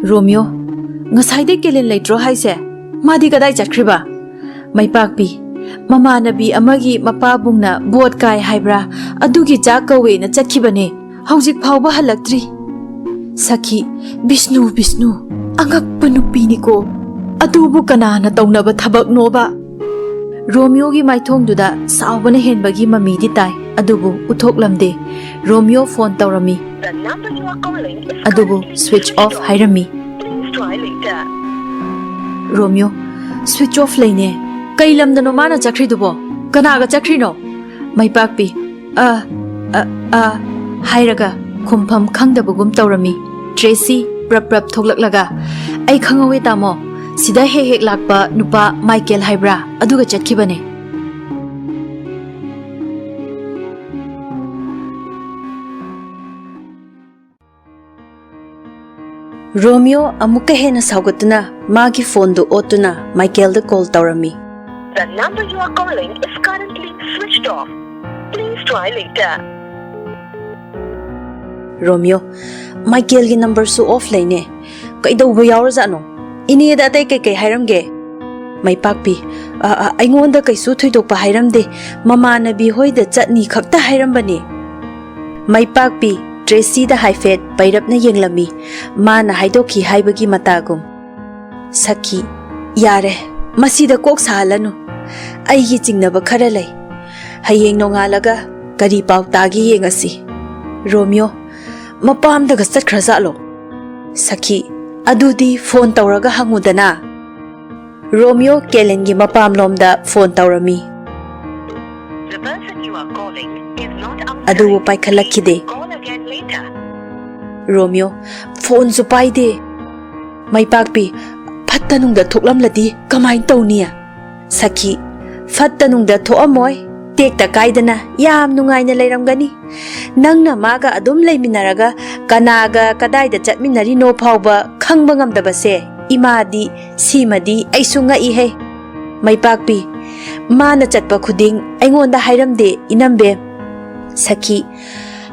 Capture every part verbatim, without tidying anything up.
ꯔꯣꯃꯤꯌꯣ, ꯉꯁꯥꯏꯗꯩ ꯀꯦꯂꯦꯟ ꯂꯩꯇ꯭ꯔꯣ ꯍꯥꯏꯁꯦ? ꯃꯥꯗꯤ ꯀꯗꯥꯏ ꯆꯠꯈ꯭ꯔꯤꯕ? ꯃꯩꯄꯥꯛꯄꯤ, ꯃꯃꯥꯟꯅꯕꯤ ꯑꯃꯒꯤ ꯃꯄꯥꯕꯨꯡꯅ ꯕꯣꯠ ꯀꯥꯏ ꯍꯥꯏꯕ꯭ꯔꯥ, ꯑꯗꯨꯒꯤ ꯆꯥꯛ ꯀꯧꯋꯦꯅ ꯆꯠꯈꯤꯕꯅꯦ, ꯍꯧꯖꯤꯛ ꯐꯥꯎꯕ ꯍꯜꯂꯛꯇ꯭ꯔꯤ꯫ ꯁꯈꯤ, ꯕꯤꯁꯅꯨ, ꯕꯤꯁꯅꯨ, ꯑꯉꯛꯄ ꯅꯨꯄꯤꯅꯤꯀꯣ꯫ ꯑꯗꯨꯕꯨ ꯀꯅꯥꯅ ꯇꯧꯅꯕ ꯊꯕꯛꯅꯣꯕ? ꯔꯣꯃꯤꯌꯣꯒꯤ ꯃꯥꯏꯊꯣꯡꯗꯨꯗ ꯁꯥꯎꯕꯅ ꯍꯦꯟꯕꯒꯤ ꯃꯃꯤꯗꯤ ꯇꯥꯏ, ꯑꯗꯨꯕꯨ ꯎꯠꯊꯣꯛꯂꯝꯗꯦ꯫ ꯔꯣꯃꯤꯌꯣ ꯐꯣꯟ ꯇꯧꯔꯝꯃꯤ, ꯑꯗꯨꯕꯨ ꯁ꯭ꯋꯤꯆ ꯑꯣꯐ ꯍꯥꯏꯔꯝꯃꯤ꯫ ꯔꯣꯃꯤꯌꯣ, ꯁ꯭ꯋꯤꯆ ꯑꯣꯐ ꯂꯩꯅꯦ꯫ ꯀꯩ ꯂꯝꯗꯅꯣ ꯃꯥꯅ ꯆꯠꯈ꯭ꯔꯤꯗꯨꯕꯣ? ꯀꯅꯥꯒ ꯆꯠꯈ꯭ꯔꯤꯅꯣ? ꯃꯩꯄꯥꯛꯄꯤ, "ꯑ, ꯑ, ꯑ" ꯍꯥꯏꯔꯒ ꯈꯨꯝꯐꯝ ꯈꯪꯗꯕꯒꯨꯝ ꯇꯧꯔꯝꯃꯤ꯫ ꯇ꯭ꯔꯦꯁꯤ ꯄ꯭ꯔꯞ ꯄ꯭ꯔꯞ ꯊꯣꯛꯂꯛꯂꯒ, "ꯑꯩ ꯈꯪꯍꯧꯋꯦ ꯇꯥꯃꯣ, ꯁꯤꯗ ꯍꯦꯛ ꯍꯦꯛ ꯂꯥꯛꯄ ꯅꯨꯄꯥ ꯃꯥꯏꯀꯦꯜ ꯍꯥꯏꯕ꯭ꯔꯥ, ꯑꯗꯨꯒ ꯆꯠꯈꯤꯕꯅꯦ"꯫ ꯔꯣꯃꯤꯌꯣ ꯑꯃꯨꯛꯀ ꯍꯦꯟꯅ ꯁꯥꯎꯒꯠꯇꯨꯅ ꯃꯥꯒꯤ ꯐꯣꯟꯗꯨ ꯑꯣꯠꯇꯨꯅ ꯃꯥꯏꯀꯦꯜꯗ ꯀꯣꯜ ꯇꯧꯔꯝꯃꯤ꯫ The number you are calling is currently switched off. Please try later. Romeo, "ꯃꯥꯏꯀꯦꯜꯒꯤ ꯅꯝꯕꯔꯁꯨ ꯑꯣꯐ ꯂꯩꯅꯦ꯫ ꯀꯩꯗꯧꯕ ꯌꯥꯎꯔꯖꯥꯠꯅꯣ? ꯏꯅꯦꯗ ꯑꯇꯩ ꯀꯩꯀꯩ ꯍꯥꯏꯔꯝꯒꯦ?" ꯃꯩꯄꯥꯛꯄꯤ, "ꯑ, ꯑ, ꯑꯩꯉꯣꯟꯗ ꯀꯩꯁꯨ ꯊꯣꯏꯗꯣꯛꯄ ꯍꯥꯏꯔꯝꯗꯦ꯫ ꯃꯃꯥꯟꯅꯕꯤ ꯍꯣꯏꯗ ꯆꯠꯅꯤ ꯈꯛꯇ ꯍꯥꯏꯔꯝꯕꯅꯦ"꯫ ꯃꯩꯄꯥꯛꯄꯤ ꯇ꯭ꯔꯦꯁꯤꯗ ꯍꯥꯏꯐꯦꯠ ꯄꯩꯔꯞꯅ ꯌꯦꯡꯂꯝꯃꯤ꯫ ꯃꯥꯅ ꯍꯥꯏꯗꯣꯛꯈꯤ ꯍꯥꯏꯕꯒꯤ ꯃꯇꯥꯒꯨꯝ꯫ ꯁꯈꯤ, "ꯌꯥꯔꯦ, ꯃꯁꯤꯗ ꯀꯣꯛ ꯁꯥꯍꯜꯂꯅꯨ꯫ ꯑꯩꯒꯤ ꯆꯤꯡꯅꯕ ꯈꯔ ꯂꯩ꯫ ꯍꯌꯦꯡ ꯅꯣꯡꯉꯥꯜꯂꯒ ꯀꯔꯤ ꯄꯥꯎ ꯇꯥꯒꯦ ꯌꯦꯡꯉꯁꯤ"꯫ ꯔꯣꯃꯤꯌꯣ, "ꯃꯄꯥꯝꯗꯒ ꯆꯠꯈ꯭ꯔꯖꯥꯠꯂꯣ?" ꯁꯈꯤ, "ꯑꯗꯨꯗꯤ ꯐꯣꯟ ꯇꯧꯔꯒ ꯍꯪꯉꯨꯗꯅ"꯫ ꯔꯣꯃꯤꯌꯣ ꯀꯦꯂꯦꯟꯒꯤ ꯃꯄꯥꯝꯂꯣꯝꯗ ꯐꯣꯟ ꯇꯧꯔꯝꯃꯤ꯫ The person you are calling is not answering. ꯑꯗꯨꯕꯨ ꯄꯥꯏꯈꯠꯂꯛꯈꯤꯗꯦ꯫ Please call again later. ꯔꯣꯃꯤꯌꯣ, "ꯐꯣꯟꯁꯨ ꯄꯥꯏꯗꯦ"꯫ ꯃꯩꯄꯥꯛꯄꯤ, "ꯐꯠꯇ ꯅꯨꯡꯗ ꯊꯣꯛꯂꯝꯂꯗꯤ ꯀꯃꯥꯏꯅ ꯇꯧꯅꯤ?" ꯁꯈꯤ, "ꯐꯠꯇ ꯅꯨꯡꯗ ꯊꯣꯛꯑꯝꯃꯣꯏ꯫ ꯇꯦꯛꯇ ꯀꯥꯏꯗꯅ ꯌꯥꯝ ꯅꯨꯡꯉꯥꯏꯅ ꯂꯩꯔꯝꯒꯅꯤ꯫ ꯅꯪꯅ ꯃꯥꯒ ꯑꯗꯨꯝ ꯂꯩꯃꯤꯟꯅꯔꯒ ꯀꯅꯥꯒ ꯀꯗꯥꯏꯗ ꯆꯠꯃꯤꯟꯅꯔꯤꯅꯣ ꯐꯥꯎꯕ ꯈꯪꯕ ꯉꯝꯗꯕꯁꯦ, ꯏꯃꯥꯗꯤ, ꯁꯤꯃꯗꯤ ꯑꯩꯁꯨ ꯉꯛꯏꯍꯦ"꯫ ꯃꯩꯄꯥꯛꯄꯤ, "ꯃꯥꯅ ꯆꯠꯄ ꯈꯨꯗꯤꯡ ꯑꯩꯉꯣꯟꯗ ꯍꯥꯏꯔꯝꯗꯦ, ꯏꯅꯝꯕꯦꯝ"꯫ ꯁꯈꯤ,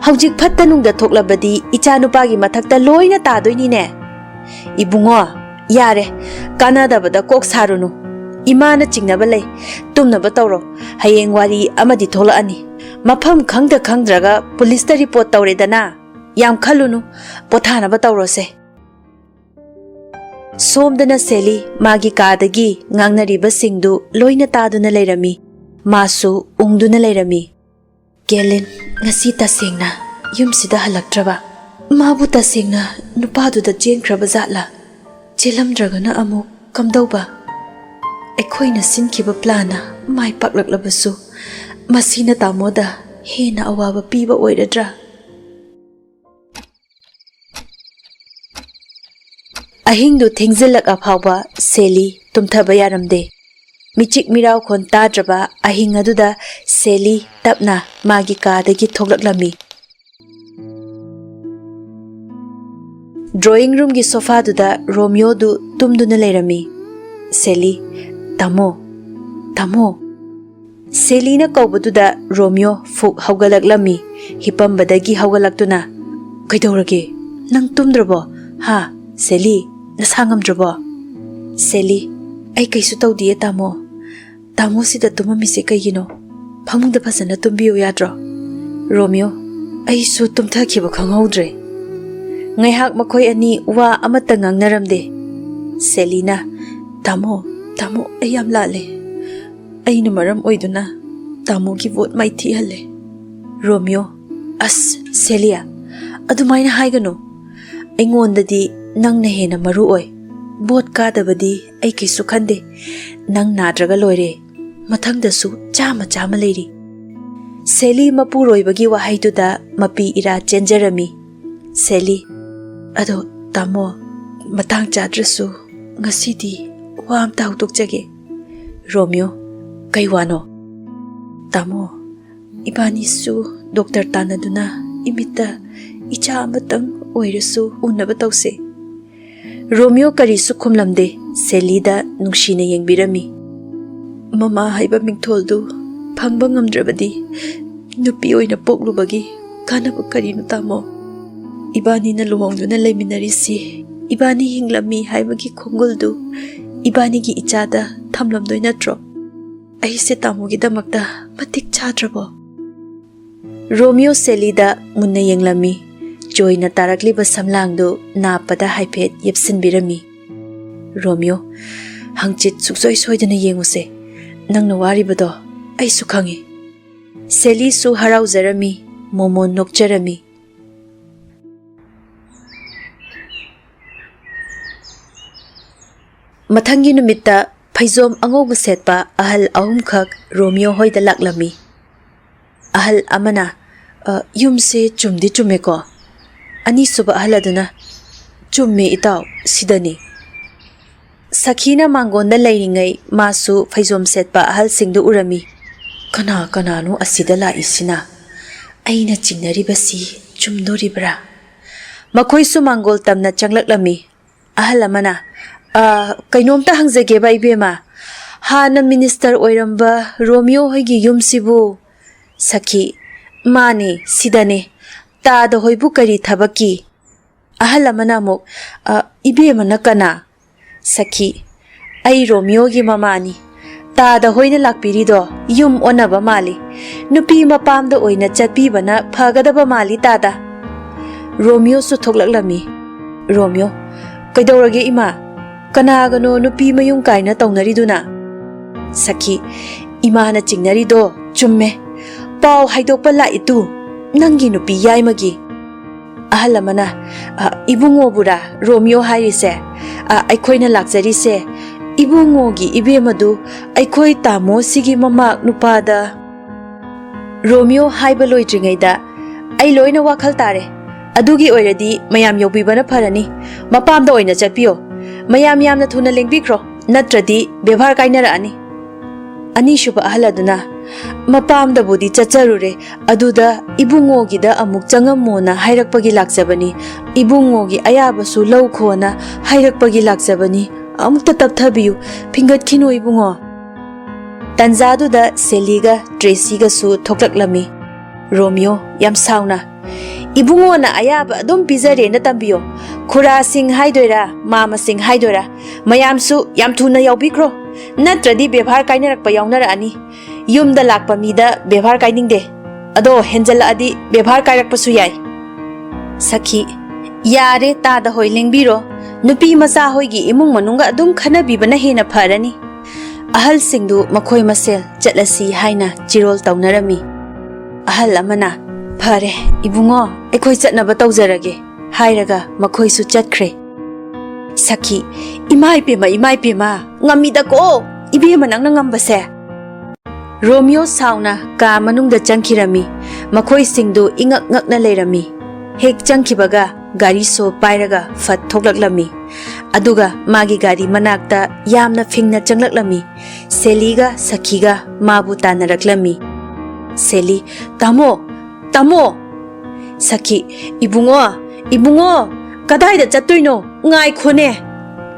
"ꯍꯧꯖꯤꯛ ꯐꯠꯇ ꯅꯨꯡꯗ ꯊꯣꯛꯂꯕꯗꯤ ꯏꯆꯥꯅꯨꯄꯥꯒꯤ ꯃꯊꯛꯇ ꯂꯣꯏꯅ ꯇꯥꯗꯣꯏꯅꯤꯅꯦ"꯫ "ꯏꯕꯨꯡꯉꯣ, ꯌꯥꯔꯦ, ꯀꯥꯟꯅꯗꯕꯗ ꯀꯣꯛ ꯁꯥꯔꯨꯅꯨ꯫ ꯏꯃꯥꯅ ꯆꯤꯡꯅꯕ ꯂꯩ, ꯇꯨꯝꯅꯕ ꯇꯧꯔꯣ꯫ ꯍꯌꯦꯡ ꯋꯥꯔꯤ ꯑꯃꯗꯤ ꯊꯣꯛꯂꯛꯑꯅꯤ꯫ ꯃꯐꯝ ꯈꯪꯗ ꯈꯪꯗ꯭ꯔꯒ ꯄꯨꯂꯤꯁꯇ ꯔꯤꯄꯣꯔꯠ ꯇꯧꯔꯦꯗꯅ꯫ ꯌꯥꯝ ꯈꯜꯂꯨꯅꯨ, ꯄꯣꯊꯥꯅꯕ ꯇꯧꯔꯣꯁꯦ꯫" ꯁꯣꯝꯗꯅ ꯁꯦꯂꯤ ꯃꯥꯒꯤ ꯀꯥꯗꯒꯤ ꯉꯥꯡꯅꯔꯤꯕꯁꯤꯡꯗꯨ ꯂꯣꯏꯅ ꯇꯥꯗꯨꯅ ꯂꯩꯔꯝꯃꯤ꯫ ꯃꯥꯁꯨ ꯎꯪꯗꯨꯅ ꯂꯩꯔꯝꯃꯤ꯫ "ꯀꯦꯂꯤꯟ ꯉꯁꯤ ꯇꯁꯦꯡꯅ ꯌꯨꯝꯁꯤꯗ ꯍꯜꯂꯛꯇ꯭ꯔꯕ? ꯃꯥꯕꯨ ꯇꯁꯦꯡꯅ ꯅꯨꯄꯥꯗꯨꯗ ꯆꯦꯟꯈ꯭ꯔꯕ ꯖꯥꯠꯂ? ꯆꯦꯜꯂꯝꯗ꯭ꯔꯒꯅ ꯑꯃꯨꯛ ꯀꯝꯗꯧꯕ? ꯑꯩꯈꯣꯏꯅ ꯁꯤꯟꯈꯤꯕ ꯄ꯭ꯂꯥꯟꯅ ꯃꯥꯏ ꯄꯥꯛꯂꯛꯂꯕꯁꯨ, ꯃꯁꯤꯅ ꯇꯥꯃꯣꯗ ꯍꯦꯟꯅ ꯑꯋꯥꯕ ꯄꯤꯕ ꯑꯣꯏꯔꯗ꯭ꯔꯥ?" ꯑꯍꯤꯡꯗꯨ ꯊꯦꯡꯖꯤꯜꯂꯛꯑ ꯐꯥꯎꯕ ꯁꯦꯂꯤ ꯇꯨꯝꯊꯕ ꯌꯥꯔꯝꯗꯦ꯫ ꯃꯤꯆꯤꯛ ꯃꯤꯔꯥꯎꯈꯣꯟ ꯇꯥꯗ꯭ꯔꯕ ꯑꯍꯤꯡ ꯑꯗꯨꯗ ꯁꯦꯂꯤ ꯇꯞꯅ ꯃꯥꯒꯤ ꯀꯥꯗꯒꯤ ꯊꯣꯛꯂꯛꯂꯝꯃꯤ꯫ ꯗ꯭ꯔꯣꯌꯤꯡ ꯔꯨꯝꯒꯤ ꯁꯣꯐꯥꯗꯨꯗ ꯔꯣꯃꯤꯌꯣꯗꯨ ꯇꯨꯝꯗꯨꯅ ꯂꯩꯔꯝꯃꯤ꯫ ꯁꯦꯂꯤ, "ꯇꯥꯃꯣ, ꯇꯥꯃꯣ!" ꯁꯦꯂꯤꯅ ꯀꯧꯕꯗꯨꯗ ꯔꯣꯃꯤꯌꯣ ꯐꯨꯛ ꯍꯧꯒꯠꯂꯛꯂꯝꯃꯤ꯫ ꯍꯤꯞꯄꯝꯕꯗꯒꯤ ꯍꯧꯒꯠꯂꯛꯇꯨꯅ, "ꯀꯩꯗꯧꯔꯒꯦ? ꯅꯪ ꯇꯨꯝꯗ꯭ꯔꯕꯣ? ꯍꯥ? ꯁꯦꯂꯤ, ꯅꯁꯥ ꯉꯝꯗ꯭ꯔꯕꯣ?" ꯁꯦꯂꯤ, "ꯑꯩ ꯀꯩꯁꯨ ꯇꯧꯗꯤꯌꯦ, ꯇꯥꯃꯣ꯫ ꯇꯥꯃꯣ ꯁꯤꯗ ꯇꯨꯝꯃꯝꯃꯤꯁꯦ ꯀꯩꯒꯤꯅꯣ? ꯐꯃꯨꯡꯗ ꯐꯖꯅ ꯇꯨꯝꯕꯤꯌꯨ ꯌꯥꯗ꯭ꯔꯣ?" ꯔꯣꯃꯤꯌꯣ, "ꯑꯩꯁꯨ ꯇꯨꯝꯊꯈꯤꯕ ꯈꯪꯍꯧꯗ꯭ꯔꯦ꯫" ꯉꯥꯏꯍꯥꯛ ꯃꯈꯣꯏ ꯑꯅꯤ ꯋꯥ ꯑꯃꯠꯇ ꯉꯥꯡꯅꯔꯝꯗꯦ꯫ ꯁꯦꯂꯤꯅ, "ꯇꯥꯃꯣ, ꯇꯥꯃꯣ, ꯑꯩ ꯌꯥꯝ ꯂꯥꯜꯂꯦ꯫ ꯑꯩꯅ ꯃꯔꯝ ꯑꯣꯏꯗꯨꯅ ꯇꯥꯃꯣꯒꯤ ꯚꯣꯠ ꯃꯥꯏꯊꯤꯍꯜꯂꯦ꯫" ꯔꯣꯃꯤꯌꯣ, "ꯑꯁ, ꯁꯦꯂꯤꯌꯥ, ꯑꯗꯨꯃꯥꯏꯅ ꯍꯥꯏꯒꯅꯨ꯫ ꯑꯩꯉꯣꯟꯗꯗꯤ ꯅꯪꯅ ꯍꯦꯟꯅ ꯃꯔꯨ ꯑꯣꯏ꯫ ꯚꯣꯠ ꯀꯥꯗꯕꯗꯤ ꯑꯩ ꯀꯩꯁꯨ ꯈꯟꯗꯦ꯫ ꯅꯪ ꯅꯥꯗ꯭ꯔꯒ ꯂꯣꯏꯔꯦ꯫ ꯃꯊꯪꯗꯁꯨ ꯆꯥꯝꯃ ꯆꯥꯝꯃ ꯂꯩꯔꯤ꯫" ꯁꯦꯂꯤ ꯃꯄꯨꯔꯣꯏꯕꯒꯤ ꯋꯥꯍꯩꯗꯨꯗ ꯃꯄꯤ ꯏꯔꯥ ꯆꯦꯟꯖꯔꯝꯃꯤ꯫ ꯁꯦꯂꯤ, "ꯑꯗꯣ ꯇꯥꯃꯣ, ꯃꯇꯥꯡ ꯆꯥꯗ꯭ꯔꯁꯨ ꯉꯁꯤꯗꯤ ꯋꯥ ꯑꯝꯇ ꯍꯧꯗꯣꯛꯆꯒꯦ꯫" ꯔꯣꯃꯤꯌꯣ, "ꯀꯩ ꯋꯥꯅꯣ?" "ꯇꯥꯃꯣ, ꯏꯕꯥꯅꯤꯁꯨ ꯗꯣꯛꯇꯔ ꯇꯥꯟꯅꯗꯨꯅ ꯏꯃꯤꯠꯇ ꯏꯆꯥ ꯑꯃꯇꯪ ꯑꯣꯏꯔꯁꯨ ꯎꯅꯕ ꯇꯧꯁꯦ꯫" ꯔꯣꯃꯤꯌꯣ ꯀꯔꯤꯁꯨ ꯈꯨꯝꯂꯝꯗꯦ꯫ ꯁꯦꯂꯤꯗ ꯅꯨꯡꯁꯤꯅ ꯌꯦꯡꯕꯤꯔꯝꯃꯤ꯫ "ꯃꯃꯥ ꯍꯥꯏꯕ ꯃꯤꯡꯊꯣꯜꯗꯨ ꯐꯪꯕ ꯉꯝꯗ꯭ꯔꯕꯗꯤ ꯅꯨꯄꯤ ꯑꯣꯏꯅ ꯄꯣꯛꯂꯨꯕꯒꯤ ꯀꯥꯟꯅꯕ ꯀꯔꯤꯅꯣ, ꯇꯥꯃꯣ? ꯏꯕꯥꯅꯤꯅ ꯂꯨꯍꯣꯡꯗꯨꯅ ꯂꯩꯃꯤꯟꯅꯔꯤꯁꯤ ꯏꯕꯥꯅꯤ ꯍꯤꯡꯂꯝꯃꯤ ꯍꯥꯏꯕꯒꯤ ꯈꯣꯡꯒꯨꯜꯗꯨ ꯏꯕꯥꯅꯤꯒꯤ ꯏꯆꯥꯗ ꯊꯝꯂꯝꯗꯣꯏ ꯅꯠꯇ꯭ꯔꯣ? ꯑꯩꯁꯦ ꯇꯥꯃꯣꯒꯤꯗꯃꯛꯇ ꯃꯇꯤꯛ ꯆꯥꯗ꯭ꯔꯕꯣ? ꯔꯣꯃꯤꯑꯣ ꯁꯦꯂꯤꯗ ꯃꯨꯟꯅ ꯌꯦꯡꯂꯝꯃꯤ꯫ ꯆꯣꯏꯅ ꯇꯥꯔꯛꯂꯤꯕ ꯁꯝꯂꯥꯡꯗꯨ ꯅꯥꯞꯄꯗ ꯍꯥꯏꯐꯦꯠ ꯌꯦꯞꯁꯤꯟꯕꯤꯔꯝꯃꯤ꯫ "ꯔꯣꯃꯤꯑꯣ, ꯍꯪꯆꯤꯠ ꯁꯨꯛꯁꯣꯏ ꯁꯣꯏꯗꯅ ꯌꯦꯡꯉꯨꯁꯦ꯫ ꯅꯪꯅ ꯋꯥꯔꯤꯕꯗꯣ ꯑꯩꯁꯨ ꯈꯪꯏ꯫" ꯁꯦꯂꯤꯁꯨ ꯍꯔꯥꯎꯖꯔꯝꯃꯤ, ꯃꯣꯃꯣꯟ ꯅꯣꯛꯆꯔꯝꯃꯤ꯫ ꯃꯊꯪꯒꯤ ꯅꯨꯃꯤꯠꯇ ꯐꯩꯖꯣꯝ ꯑꯉꯧꯕ ꯁꯦꯠꯄ ꯑꯍꯜ ꯑꯍꯨꯝꯈꯛ ꯔꯣꯃꯤꯑꯣ ꯍꯣꯏꯗ ꯂꯥꯛꯂꯝꯃꯤ꯫ ꯑꯍꯜ ꯑꯃꯅ, "ꯑ, ꯌꯨꯝꯁꯦ ꯆꯨꯝꯗꯤ ꯆꯨꯝꯃꯦꯀꯣ?" ꯑꯅꯤꯁꯨꯕ ꯑꯍꯜ ꯑꯗꯨꯅ, "ꯆꯨꯝꯃꯦ ꯏꯇꯥꯎ, ꯁꯤꯗꯅꯤ꯫" ꯁꯈꯤꯅ ꯃꯥꯡꯒꯣꯟꯗ ꯂꯩꯔꯤꯉꯩ ꯃꯥꯁꯨ ꯐꯩꯖꯣꯝ ꯁꯦꯠꯄ ꯑꯍꯜꯁꯤꯡꯗꯨ ꯎꯔꯝꯃꯤ꯫ "ꯀꯅꯥ ꯀꯅꯥꯅꯣ ꯑꯁꯤꯗ ꯂꯥꯛꯏꯁꯤꯅ? ꯑꯩꯅ ꯆꯤꯡꯅꯔꯤꯕꯁꯤ ꯆꯨꯝꯗꯣꯔꯤꯕ꯭ꯔꯥ?" ꯃꯈꯣꯏꯁꯨ ꯃꯥꯡꯒꯣꯜ ꯇꯝꯅ ꯆꯪꯂꯛꯂꯝꯃꯤ꯫ ꯑꯍꯜ ꯑꯃꯅ, "ꯑ, ꯀꯩꯅꯣꯝꯇ ꯍꯪꯖꯒꯦꯕ ꯏꯕꯦꯝꯃ, ꯍꯥꯟꯅ ꯃꯤꯅꯤꯁꯇꯔ ꯑꯣꯏꯔꯝꯕ ꯔꯣꯃꯤꯑꯣ ꯍꯣꯏꯒꯤ ꯌꯨꯝꯁꯤꯕꯨ?" ꯁꯈꯤ, "ꯃꯥꯅꯤ, ꯁꯤꯗꯅꯤ꯫ ꯇꯥꯗ ꯍꯣꯏꯕꯨ ꯀꯔꯤ ꯊꯕꯛꯀꯤ?" ꯑꯍꯜ ꯑꯃꯅ ꯑꯃꯨꯛ, "ꯑ, ꯏꯕꯦꯝꯃꯅ ꯀꯅꯥ?" ꯁꯈꯤ, "ꯑꯩ ꯔꯣꯃꯤꯑꯣꯒꯤ ꯃꯃꯥꯅꯤ꯫ ꯇꯥꯗ ꯍꯣꯏꯅ ꯂꯥꯛꯄꯤꯔꯤꯗꯣ ꯌꯨꯝ ꯑꯣꯟꯅꯕ ꯃꯥꯜꯂꯤ꯫ ꯅꯨꯄꯤ ꯃꯄꯥꯝꯗ ꯑꯣꯏꯅ ꯆꯠꯄꯤꯕꯅ ꯐꯒꯗꯕ ꯃꯥꯜꯂꯤ ꯇꯥꯗ꯫" ꯔꯣꯃꯤꯑꯣꯁꯨ ꯊꯣꯛꯂꯛꯂꯝꯃꯤ꯫ ꯔꯣꯃꯤꯑꯣ, "ꯀꯩꯗꯧꯔꯒꯦ ꯏꯃꯥ? ꯀꯅꯥꯒꯅꯣ ꯅꯨꯄꯤ ꯃꯌꯨꯝ ꯀꯥꯏꯅ ꯇꯧꯅꯔꯤꯗꯨꯅ?" ꯁꯈꯤ, "ꯏꯃꯥꯅ ꯆꯤꯡꯅꯔꯤꯗꯣ ꯆꯨꯝꯃꯦ꯫ ꯄꯥꯎ ꯍꯥꯏꯗꯣꯛꯄ ꯂꯥꯛꯏꯗꯨ ꯅꯪꯒꯤ ꯅꯨꯄꯤ ꯌꯥꯏꯃꯒꯤ꯫" ꯑꯍꯜ ꯑꯃꯅ, "ꯑ, ꯏꯕꯨꯡꯉꯣꯕꯨꯔꯥ ꯔꯣꯃꯤꯑꯣ ꯍꯥꯏꯔꯤꯁꯦ? ꯑ, ꯑꯩꯈꯣꯏꯅ ꯂꯥꯛꯆꯔꯤꯁꯦ ꯏꯕꯨꯡꯉꯣꯒꯤ ꯏꯕꯦꯝꯃꯗꯨ ꯑꯩꯈꯣꯏ ꯇꯥꯃꯣꯁꯤꯒꯤ ꯃꯃꯥꯛ ꯅꯨꯄꯥꯗ꯫" ꯔꯣꯃꯤꯑꯣ ꯍꯥꯏꯕ ꯂꯣꯏꯗ꯭ꯔꯤꯉꯩꯗ, "ꯑꯩ ꯂꯣꯏꯅ ꯋꯥꯈꯜ ꯇꯥꯔꯦ꯫ ꯑꯗꯨꯒꯤ ꯑꯣꯏꯔꯗꯤ ꯃꯌꯥꯝ ꯌꯧꯕꯤꯕꯅ ꯐꯔꯅꯤ꯫ ꯃꯄꯥꯝꯗ ꯑꯣꯏꯅ ꯆꯠꯄꯤꯌꯣ꯫ ꯃꯌꯥꯝ ꯌꯥꯝꯅ ꯊꯨꯅ ꯂꯦꯡꯕꯤꯈ꯭ꯔꯣ, ꯅꯠꯇ꯭ꯔꯗꯤ ꯕꯦꯕꯥꯔ ꯀꯥꯏꯅꯔꯛꯑꯅꯤ꯫" ꯑꯅꯤꯁꯨꯕ ꯑꯍꯜ ꯑꯗꯨꯅ, "ꯃꯄꯥꯝꯗꯕꯨꯗꯤ ꯆꯠꯆꯔꯨꯔꯦ, ꯑꯗꯨꯗ ꯏꯕꯨꯡꯉꯣꯒꯤꯗ ꯑꯃꯨꯛ ꯆꯪꯉꯝꯃꯣꯅ ꯍꯥꯏꯔꯛꯄꯒꯤ ꯂꯥꯛꯆꯕꯅꯤ꯫ ꯏꯕꯨꯡꯉꯣꯒꯤ ꯑꯌꯥꯕꯁꯨ ꯂꯧꯈꯣꯅ ꯍꯥꯏꯔꯛꯄꯒꯤ ꯂꯥꯛꯆꯕꯅꯤ꯫ ꯑꯃꯨꯛꯇ ꯇꯞꯊꯕꯤꯌꯨ, ꯐꯤꯡꯒꯠꯈꯤꯅꯨ ꯏꯕꯨꯡꯉꯣ꯫" ꯇꯟꯖꯥꯗꯨꯗ ꯁꯦꯂꯤꯒ ꯇ꯭ꯔꯦꯁꯤꯒꯁꯨ ꯊꯣꯛꯂꯛꯂꯝꯃꯤ꯫ ꯔꯣꯃꯤꯑꯣ ꯌꯥꯝ ꯁꯥꯎꯅ, "ꯏꯕꯨꯡꯉꯣꯅ ꯑꯌꯥꯕ ꯑꯗꯨꯝ ꯄꯤꯖꯔꯦꯅ ꯇꯝꯕꯤꯌꯣ꯫ ꯈꯨꯔꯥꯁꯤꯡ ꯍꯥꯏꯗꯣꯏꯔꯥ, ꯃꯥꯃꯁꯤꯡ ꯍꯥꯏꯗꯣꯏꯔꯥ, ꯃꯌꯥꯝꯁꯨ ꯌꯥꯝ ꯊꯨꯅ ꯌꯥꯎꯕꯤꯈ꯭ꯔꯣ, ꯅꯠꯇ꯭ꯔꯗꯤ ꯕꯦꯚꯥꯔ ꯀꯥꯏꯅꯔꯛꯄ ꯌꯥꯎꯅꯔꯛꯑꯅꯤ꯫ ꯌꯨꯝꯗ ꯂꯥꯛꯄ ꯃꯤꯗ ꯕꯦꯚꯥꯔ ꯀꯥꯏꯅꯤꯡꯗꯦ꯫ ꯑꯗꯣ ꯍꯦꯟꯖꯜꯂꯛꯑꯗꯤ ꯕꯦꯚꯥꯔ ꯀꯥꯏꯔꯛꯄꯁꯨ ꯌꯥꯏ꯫ ꯁꯈꯤ, ꯌꯥꯔꯦ, ꯇꯥꯗ ꯍꯣꯏ ꯂꯦꯡꯕꯤꯔꯣ꯫ ꯅꯨꯄꯤ ꯃꯆꯥ ꯍꯣꯏꯒꯤ ꯏꯃꯨꯡ ꯃꯅꯨꯡꯒ ꯑꯗꯨꯝ ꯈꯟꯅꯕꯤꯕꯅ ꯍꯦꯟꯅ ꯐꯔꯅꯤ꯫ ꯑꯍꯜꯁꯤꯡꯗꯨ ꯃꯈꯣꯏ ꯃꯁꯦꯜ ꯆꯠꯂꯁꯤ ꯍꯥꯏꯅ ꯆꯤꯔꯣꯜ ꯇꯧꯅꯔꯝꯃꯤ꯫ ꯑꯍꯜ ꯑꯃꯅ, "ꯐꯔꯦ, ꯏꯕꯨꯡꯉꯣ, ꯑꯩꯈꯣꯏ ꯆꯠꯅꯕ ꯇꯧꯖꯔꯒꯦ" ꯍꯥꯏꯔꯒ ꯃꯈꯣꯏꯁꯨ ꯆꯠꯈ꯭ꯔꯦ꯫ ꯁꯈꯤ, "ꯏꯃꯥ ꯏꯄꯦꯝꯃ, ꯏꯃꯥ ꯏꯄꯦꯝꯃ, ꯉꯝꯃꯤꯗꯀꯣ, ꯏꯕꯦꯝꯃ ꯅꯪꯅ ꯉꯝꯕꯁꯦ!" ꯔꯣꯃꯤꯌꯣ ꯁꯥꯎꯅ ꯀꯥ ꯃꯅꯨꯡꯗ ꯆꯪꯈꯤꯔꯝꯃꯤ꯫ ꯃꯈꯣꯏꯁꯤꯡꯗꯨ ꯏꯉꯛ ꯉꯛꯅ ꯂꯩꯔꯝꯃꯤ꯫ ꯍꯦꯛ ꯆꯪꯈꯤꯕꯒ ꯒꯥꯔꯤ ꯁꯣ ꯄꯥꯏꯔꯒ ꯐꯠ ꯊꯣꯛꯂꯛꯂꯝꯃꯤ꯫ ꯑꯗꯨꯒ ꯃꯥꯒꯤ ꯒꯥꯔꯤ ꯃꯅꯥꯛꯇ ꯌꯥꯝꯅ ꯐꯤꯡꯅ ꯆꯪꯂꯛꯂꯝꯃꯤ꯫ ꯁꯦꯂꯤꯒ ꯁꯈꯤꯒ ꯃꯥꯕꯨ ꯇꯥꯟꯅꯔꯛꯂꯝꯃꯤ꯫ ꯁꯦꯂꯤ, "ꯇꯥꯃꯣ, ꯇꯥꯃꯣ!" ꯁꯈꯤ, "ꯏꯕꯨꯡꯉꯣ, ꯏꯕꯨꯡꯉꯣ, ꯀꯗꯥꯏꯗ ꯆꯠꯇꯣꯏꯅꯣ? ꯉꯥꯏꯈꯣꯅꯦ!"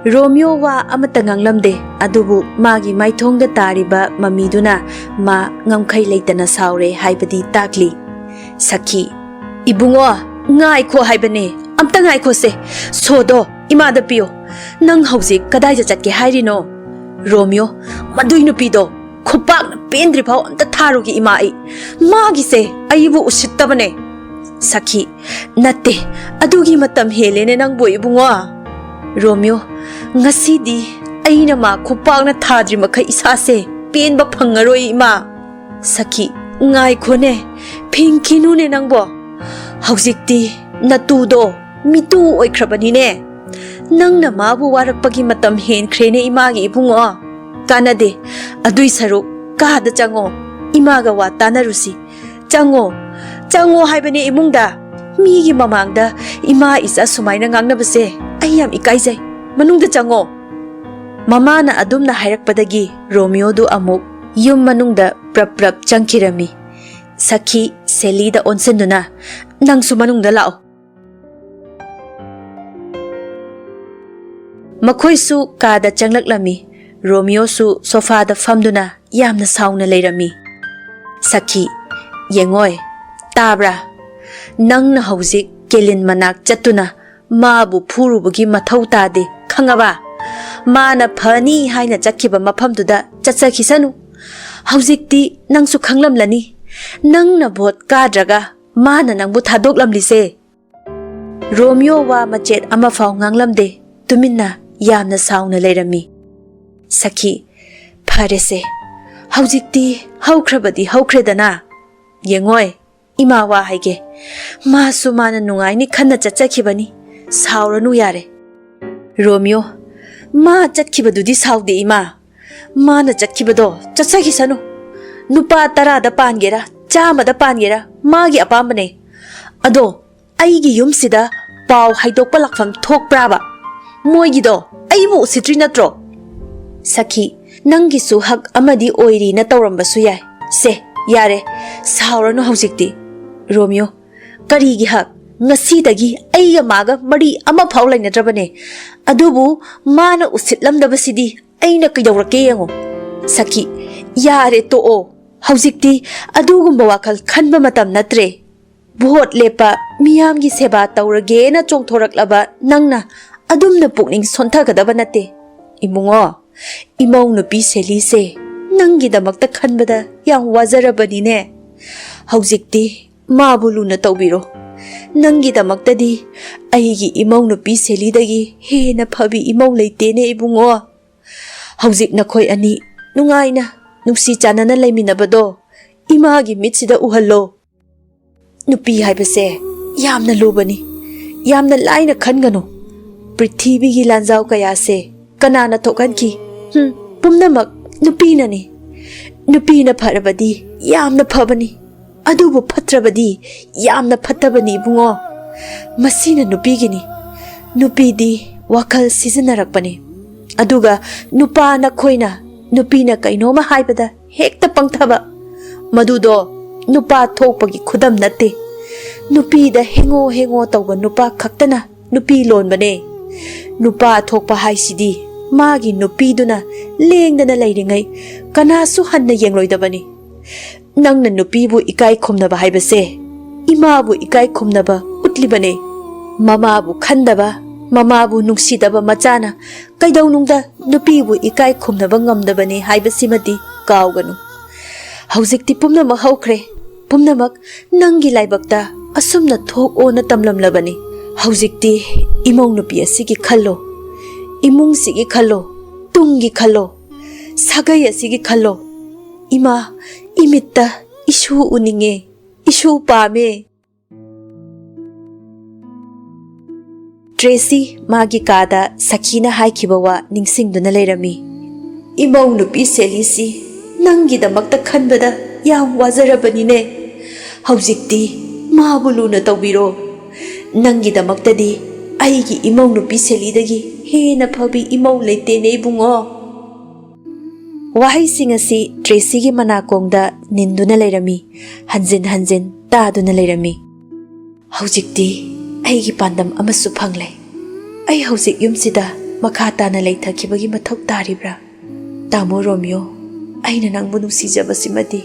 ꯔꯣꯃꯤꯌꯣ ꯋꯥ ꯑꯃꯠꯇ ꯉꯥꯡꯂꯝꯗꯦ, ꯑꯗꯨꯕꯨ ꯃꯥꯒꯤ ꯃꯥꯏꯊꯣꯡꯗ ꯇꯥꯔꯤꯕ ꯃꯃꯤꯗꯨꯅ ꯃꯥ ꯉꯝꯈꯩ ꯂꯩꯇꯅ ꯁꯥꯎꯔꯦ ꯍꯥꯏꯕꯗꯤ ꯇꯥꯛꯂꯤ꯫ ꯁꯈꯤ, "ꯏꯕꯨꯡꯉꯣ, ꯉꯥꯏꯈꯣ ꯍꯥꯏꯕꯅꯦ, ꯑꯝꯇ ꯉꯥꯏꯈꯣꯁꯦ꯫ ꯁꯣꯗꯣ ꯏꯃꯥꯗ ꯄꯤꯌꯣ꯫ ꯅꯪ ꯍꯧꯖꯤꯛ ꯀꯗꯥꯏꯗ ꯆꯠꯀꯦ ꯍꯥꯏꯔꯤꯅꯣ?" ꯔꯣꯃꯤꯌꯣ, "ꯃꯗꯨꯏ ꯅꯨꯄꯤꯗꯣ ꯈꯨꯄꯥꯛꯅ ꯄꯦꯟꯗ꯭ꯔꯤꯐꯥꯎ ꯑꯝꯇ ꯊꯥꯔꯨꯒꯦ ꯏꯃꯥ ꯑꯩ꯫ ꯃꯥꯒꯤꯁꯦ ꯑꯩꯕꯨ ꯎꯁꯤꯠꯇꯕꯅꯦ꯫" ꯁꯈꯤ, "ꯅꯠꯇꯦ, ꯑꯗꯨꯒꯤ ꯃꯇꯝ ꯍꯦꯜꯂꯦꯅꯦ ꯅꯪꯕꯨ ꯏꯕꯨꯡꯉꯣ꯫" ꯔꯣꯃꯤꯌꯣ, "ꯉꯁꯤꯗꯤ ꯑꯩꯅ ꯃꯥ ꯈꯨꯄꯥꯛꯅ ꯊꯥꯗ꯭ꯔꯤ ꯃꯈꯩ ꯏꯁꯥꯁꯦ ꯄꯦꯟꯕ ꯐꯪꯉꯔꯣꯏ ꯏꯃꯥ꯫" ꯁꯈꯤ, "ꯉꯥꯏꯈꯣꯅꯦ, ꯐꯤꯡꯈꯤꯅꯨꯅꯦ ꯅꯪꯕꯣ꯫ ꯍꯧꯖꯤꯛꯇꯤ ꯅꯇꯨꯗꯣ ꯃꯤꯇꯨ ꯑꯣꯏꯈ꯭ꯔꯕꯅꯤꯅꯦ꯫ ꯅꯪꯅ ꯃꯥꯕꯨ ꯋꯥꯔꯛꯄꯒꯤ ꯃꯇꯝ ꯍꯦꯟꯈ꯭ꯔꯦꯅꯦ ꯏꯃꯥꯒꯤ ꯏꯕꯨꯡꯉꯣ꯫ ꯀꯥꯟꯅꯗꯦ, ꯑꯗꯨꯏ ꯁꯔꯨꯛ ꯀꯥꯗ ꯆꯪꯉꯣ, ꯏꯃꯥꯒ ꯋꯥ ꯇꯥꯅꯔꯨꯁꯤ꯫ ꯆꯪꯉꯣ, ꯆꯪꯉꯣ ꯍꯥꯏꯕꯅꯦ ꯏꯃꯨꯡꯗ꯫ ꯃꯤꯒꯤ ꯃꯃꯥꯡꯗ ꯏꯃꯥ ꯏꯆꯥ ꯁꯨꯃꯥꯏꯅ ꯉꯥꯡꯅꯕꯁꯦ ꯑꯩ ꯌꯥꯝ ꯏꯀꯥꯏꯖꯩ꯫ ꯃꯅꯨꯡꯗ ꯆꯪꯉꯣ꯫" ꯃꯃꯥꯅ ꯑꯗꯨꯝꯅ ꯍꯥꯏꯔꯛꯄꯗꯒꯤ ꯔꯣꯃꯤꯌꯣꯗꯨ ꯑꯃꯨꯛ ꯌꯨꯝ ꯃꯅꯨꯡꯗ ꯄ꯭ꯔꯞ ꯄ꯭ꯔꯞ ꯆꯪꯈꯤꯔꯝꯃꯤ꯫ ꯁꯈꯤ ꯁꯦꯂꯤꯗ ꯑꯣꯟꯁꯤꯟꯗꯨꯅ, "ꯅꯪꯁꯨ ꯃꯅꯨꯡꯗ ꯂꯥꯛꯑꯣ꯫" ꯃꯈꯣꯏꯁꯨ ꯀꯥꯗ ꯆꯪꯂꯛꯂꯝꯃꯤ꯫ ꯔꯣꯃꯤꯌꯣꯁꯨ ꯁꯣꯐꯥꯗ ꯐꯝꯗꯨꯅ ꯌꯥꯝꯅ ꯁꯥꯎꯅ ꯂꯩꯔꯝꯃꯤ꯫ ꯁꯈꯤ, "ꯌꯦꯡꯉꯣꯏ, ꯇꯥꯕ꯭ꯔꯥ? ꯅꯪꯅ ꯍꯧꯖꯤꯛ ꯀꯦꯂꯤꯟ ꯃꯅꯥꯛ ꯆꯠꯇꯨꯅ ꯃꯥꯕꯨ ꯐꯨꯔꯨꯕꯒꯤ ꯃꯊꯧ ꯇꯥꯗꯦ, ꯈꯪꯉꯕ? ꯃꯥꯅ ꯐꯅꯤ ꯍꯥꯏꯅ ꯆꯠꯈꯤꯕ ꯃꯐꯝꯗꯨꯗ ꯆꯠꯆꯈꯤꯁꯅꯨ꯫ ꯍꯧꯖꯤꯛꯇꯤ ꯅꯪꯁꯨ ꯈꯪꯂꯝꯂꯅꯤ꯫ ꯅꯪꯅ ꯚꯣꯠ ꯀꯥꯗ꯭ꯔꯒ ꯃꯥꯅ ꯅꯪꯕꯨ ꯊꯥꯗꯣꯛꯂꯝꯂꯤꯁꯦ꯫ ꯔꯣꯃꯤꯌꯣ ꯋꯥ ꯃꯆꯦꯠ ꯑꯃꯐꯥꯎ ꯉꯥꯡꯂꯝꯗꯦ꯫ ꯇꯨꯃꯤꯟꯅ ꯌꯥꯝꯅ ꯁꯥꯎꯅ ꯂꯩꯔꯝꯃꯤ꯫ ꯁꯈꯤ, ꯐꯔꯦꯁꯦ, ꯍꯧꯖꯤꯛꯇꯤ ꯍꯧꯈ꯭ꯔꯕꯗꯤ ꯍꯧꯈ꯭ꯔꯦꯗꯅ꯫ ꯌꯦꯡꯉꯣꯏ, ꯏꯃꯥ ꯋꯥ ꯍꯥꯏꯒꯦ, ꯃꯥꯁꯨ ꯃꯥꯅ ꯅꯨꯡꯉꯥꯏꯅꯤ ꯈꯟꯅ ꯆꯠꯆꯈꯤꯕꯅꯤ꯫ ꯁꯥꯎꯔꯅꯨ ꯌꯥꯔꯦ꯫ ꯔꯣꯃꯤꯌꯣ, ꯃꯥ ꯆꯠꯈꯤꯕꯗꯨꯗꯤ ꯁꯥꯎꯗꯦ ꯏꯃꯥ꯫ ꯃꯥꯅ ꯆꯠꯈꯤꯕꯗꯣ ꯆꯠꯆꯈꯤꯁꯅꯨ꯫ ꯅꯨꯄꯥ ꯇꯔꯥꯗ ꯄꯥꯟꯒꯦꯔꯥ, ꯆꯥꯝꯃꯗ ꯄꯥꯟꯒꯦꯔꯥ, ꯃꯥꯒꯤ ꯑꯄꯥꯝꯕꯅꯦ꯫ ꯑꯗꯣ ꯑꯩꯒꯤ ꯌꯨꯝꯁꯤꯗ ꯄꯥꯎ ꯍꯥꯏꯗꯣꯛꯄ ꯂꯥꯛꯐꯝ ꯊꯣꯛꯄ꯭ꯔꯥꯕ? ꯃꯣꯏꯒꯤꯗꯣ ꯑꯩꯕꯨ ꯎꯁꯤꯠꯇ꯭ꯔꯤ ꯅꯠꯇ꯭ꯔꯣ? ꯁꯈꯤ, ꯅꯪꯒꯤꯁꯨ ꯍꯛ ꯑꯃꯗꯤ ꯑꯣꯏꯔꯤꯅ ꯇꯧꯔꯝꯕꯁꯨ ꯌꯥꯏ꯫ ꯁꯦ, ꯌꯥꯔꯦ, ꯁꯥꯎꯔꯅꯨ ꯍꯧꯖꯤꯛꯇꯤ꯫ ꯔꯣꯃꯤꯌꯣ, ꯀꯔꯤꯒꯤ ꯍꯛ? ꯉꯁꯤꯗꯒꯤ ꯑꯩꯒ ꯃꯥꯒ ꯃꯔꯤ ꯑꯃꯐꯥꯎ ꯂꯩꯅꯗ꯭ꯔꯕꯅꯦ꯫ ꯑꯗꯨꯕꯨ ꯃꯥꯅ ꯎꯁꯤꯠꯂꯝꯗꯕꯁꯤꯗꯤ ꯑꯩꯅ ꯀꯩꯗꯧꯔꯛꯀꯦ ꯌꯦꯡꯉꯣ꯫ ꯁꯈꯤ, ꯌꯥꯔꯦ, ꯇꯣꯛꯑꯣ꯫ ꯍꯧꯖꯤꯛꯇꯤ ꯑꯗꯨꯒꯨꯝꯕ ꯋꯥꯈꯜ ꯈꯟꯕ ꯃꯇꯝ ꯅꯠꯇ꯭ꯔꯦ꯫ ꯚꯣꯠ ꯂꯦꯞꯄ, ꯃꯤꯌꯥꯝꯒꯤ ꯁꯦꯕꯥ ꯇꯧꯔꯒꯦꯅ ꯆꯣꯡꯊꯣꯔꯛꯂꯕ ꯅꯪꯅ ꯑꯗꯨꯝꯅ ꯄꯨꯛꯅꯤꯡ ꯁꯣꯟꯊꯒꯗꯕ ꯅꯠꯇꯦ꯫ ꯏꯕꯨꯡꯉꯣ, ꯏꯃꯧ ꯅꯨꯄꯤ ꯁꯦꯂꯤꯁꯦ ꯅꯪꯒꯤꯗꯃꯛꯇ ꯈꯟꯕꯗ ꯌꯥꯝ ꯋꯥꯖꯔꯕꯅꯤꯅꯦ꯫ ꯍꯧꯖꯤꯛꯇꯤ ꯃꯥꯕꯨ ꯂꯨꯅ ꯇꯧꯕꯤꯔꯣ꯫ ꯅꯪꯒꯤꯗꯃꯛꯇꯗꯤ ꯑꯩꯒꯤ ꯏꯃꯧ ꯅꯨꯄꯤ ꯁꯦꯂꯤꯗꯒꯤ ꯍꯦꯟꯅ ꯐꯕꯤ ꯏꯃꯧ ꯂꯩꯇꯦꯅꯦ ꯏꯕꯨꯡꯉꯣ꯫ ꯍꯧꯖꯤꯛ ꯅꯈꯣꯏ ꯑꯅꯤ ꯅꯨꯡꯉꯥꯏꯅ, ꯅꯨꯡꯁꯤ ꯆꯥꯟꯅꯅ ꯂꯩꯃꯤꯟꯅꯕꯗꯣ ꯏꯃꯥꯒꯤ ꯃꯤꯠꯁꯤꯗ ꯎꯍꯜꯂꯣ꯫ ꯅꯨꯄꯤ ꯍꯥꯏꯕꯁꯦ ꯌꯥꯝꯅ ꯂꯨꯕꯅꯤ, ꯌꯥꯝꯅ ꯂꯥꯏꯅ ꯈꯟꯒꯅꯨ꯫ ꯄ꯭ꯔꯤꯊꯤꯕꯤꯒꯤ ꯂꯥꯟꯖꯥꯎ ꯀꯌꯥꯁꯦ ꯀꯅꯥꯅ ꯊꯣꯛꯍꯟꯈꯤ? ꯍꯨꯝ, ꯄꯨꯝꯅꯃꯛ ꯅꯨꯄꯤꯅꯅꯤ꯫ ꯅꯨꯄꯤꯅ ꯐꯔꯕꯗꯤ ꯌꯥꯝꯅ ꯐꯕꯅꯤ, ꯑꯗꯨꯕꯨ ꯐꯠꯇ꯭ꯔꯕꯗꯤ ꯌꯥꯝꯅ ꯐꯠꯇꯕꯅꯤ ꯏꯕꯨꯡꯉꯣ꯫ ꯃꯁꯤꯅ ꯅꯨꯄꯤꯒꯤꯅꯤ꯫ ꯅꯨꯄꯤꯗꯤ ꯋꯥꯈꯜ ꯁꯤꯖꯤꯟꯅꯔꯛꯄꯅꯤ꯫ ꯑꯗꯨꯒ ꯅꯨꯄꯥ ꯅꯈꯣꯏꯅ ꯅꯨꯄꯤꯅ ꯀꯩꯅꯣꯝꯃ ꯍꯥꯏꯕꯗ ꯍꯦꯛꯇ ꯄꯪꯊꯕ, ꯃꯗꯨꯗꯣ ꯅꯨꯄꯥ ꯊꯣꯛꯄꯒꯤ ꯈꯨꯗꯝ ꯅꯠꯇꯦ꯫ ꯅꯨꯄꯤꯗ ꯍꯦꯡꯉꯣ ꯍꯦꯡꯉꯣ ꯇꯧꯕ ꯅꯨꯄꯥ ꯈꯛꯇꯅ ꯅꯨꯄꯤ ꯂꯣꯟꯕꯅꯦ꯫ ꯅꯨꯄꯥ ꯊꯣꯛꯄ ꯍꯥꯏꯁꯤꯗꯤ ꯃꯥꯒꯤ ꯅꯨꯄꯤꯗꯨꯅ ꯂꯦꯡꯗꯅ ꯂꯩꯔꯤꯉꯩ ꯀꯅꯥꯁꯨ ꯍꯟꯅ ꯌꯦꯡꯂꯣꯏꯗꯕꯅꯤ꯫ ꯅꯪꯅ ꯅꯨꯄꯤꯕꯨ ꯏꯀꯥꯏ ꯈꯨꯝꯅꯕ ꯍꯥꯏꯕꯁꯦ ꯏꯃꯥꯕꯨ ꯏꯀꯥꯏ ꯈꯨꯝꯅꯕ ꯎꯠꯂꯤꯕꯅꯦ꯫ ꯃꯃꯥꯕꯨ ꯈꯟꯗꯕ, ꯃꯃꯥꯕꯨ ꯅꯨꯡꯁꯤꯗꯕ ꯃꯆꯥꯅ ꯀꯩꯗꯧꯅꯨꯡꯗ ꯅꯨꯄꯤꯕꯨ ꯏꯀꯥꯏ ꯈꯨꯝꯅꯕ ꯉꯝꯗꯕꯅꯤ ꯍꯥꯏꯕꯁꯤꯃꯗꯤ ꯀꯥꯎꯒꯅꯨ꯫ ꯍꯧꯖꯤꯛꯇꯤ ꯄꯨꯝꯅꯃꯛ ꯍꯧꯈ꯭ꯔꯦ꯫ ꯄꯨꯝꯅꯃꯛ ꯅꯪꯒꯤ ꯂꯥꯏꯕꯛꯇ ꯑꯁꯨꯝꯅ ꯊꯣꯛꯑꯣꯅ ꯇꯝꯂꯝꯂꯕꯅꯤ꯫ ꯍꯧꯖꯤꯛꯇꯤ ꯏꯃꯧ ꯅꯨꯄꯤ ꯑꯁꯤꯒꯤ ꯈꯜꯂꯣ, ꯏꯃꯨꯡꯁꯤꯒꯤ ꯈꯜꯂꯣ, ꯇꯨꯡꯒꯤ ꯈꯜꯂꯣ, ꯁꯥꯒꯩ ꯑꯁꯤꯒꯤ ꯈꯜꯂꯣ꯫ ꯏꯃꯥ, ꯏꯃꯤꯠꯇ ꯏꯁꯨ ꯎꯅꯤꯡꯉꯦ, ꯏꯁꯨ ꯄꯥꯝꯃꯦ꯫ ꯇ꯭ꯔꯦꯁꯤ ꯃꯥꯒꯤ ꯀꯥꯗ ꯁꯈꯤꯅ ꯍꯥꯏꯈꯤꯕ ꯋꯥ ꯅꯤꯡꯁꯤꯡꯗꯨꯅ ꯂꯩꯔꯝꯃꯤ꯫ ꯏꯃꯧ ꯅꯨꯄꯤ ꯁꯦꯂꯤꯁꯤ ꯅꯪꯒꯤꯗꯃꯛꯇ ꯈꯟꯕꯗ ꯌꯥꯝ ꯋꯥꯖꯔꯕꯅꯤꯅꯦ꯫ ꯍꯧꯖꯤꯛꯇꯤ ꯃꯥꯕꯨ ꯂꯨꯅ ꯇꯧꯕꯤꯔꯣ꯫ ꯅꯪꯒꯤꯗꯃꯛꯇꯗꯤ ꯑꯩꯒꯤ ꯏꯃꯧ ꯅꯨꯄꯤ ꯁꯦꯂꯤꯗꯒꯤ ꯍꯦꯟꯅ ꯐꯕꯤ ꯏꯃꯧ ꯂꯩꯇꯦꯅꯦ ꯏꯕꯨꯡꯉꯣ꯫ ꯋꯥꯍꯩꯁꯤꯡ ꯑꯁꯤ ꯇ꯭ꯔꯦꯁꯤꯒꯤ ꯃꯅꯥꯀꯣꯡꯗ ꯅꯤꯟꯗꯨꯅ ꯂꯩꯔꯝꯃꯤ, ꯍꯟꯖꯤꯟ ꯍꯟꯖꯤꯟ ꯇꯥꯗꯨꯅ ꯂꯩꯔꯝꯃꯤ꯫ ꯍꯧꯖꯤꯛꯇꯤ ꯑꯩꯒꯤ ꯄꯥꯟꯗꯝ ꯑꯃꯁꯨ ꯐꯪꯂꯦ꯫ ꯑꯩ ꯍꯧꯖꯤꯛ ꯌꯨꯝꯁꯤꯗ ꯃꯈꯥ ꯇꯥꯅ ꯂꯩꯊꯈꯤꯕꯒꯤ ꯃꯊꯧ ꯇꯥꯔꯤꯕ꯭ꯔꯥ? ꯇꯥꯃꯣ ꯔꯣꯃꯤꯌꯣ, ꯑꯩꯅ ꯅꯪꯕꯨ ꯅꯨꯡꯁꯤꯖꯕꯁꯤꯃꯗꯤ